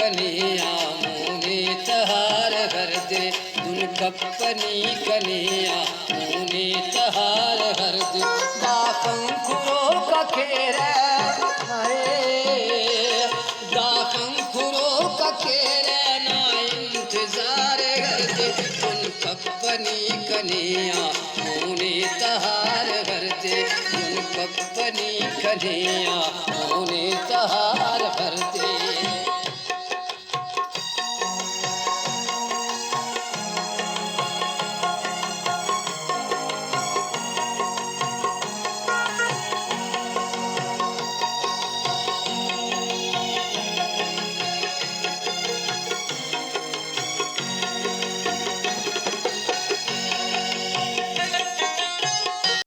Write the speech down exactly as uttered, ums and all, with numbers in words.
کنے آ مونے تہار ہردے، دن کپنی کنے آ مونے تہار ہردے۔ داخن کروک کیرہ، ہائے، داخن کروک کیرہ نا انتظار ہردے، دن کپنی کنے آ مونے تہار ہردے، دن کپنی کنے آ مونے تہار ہردے۔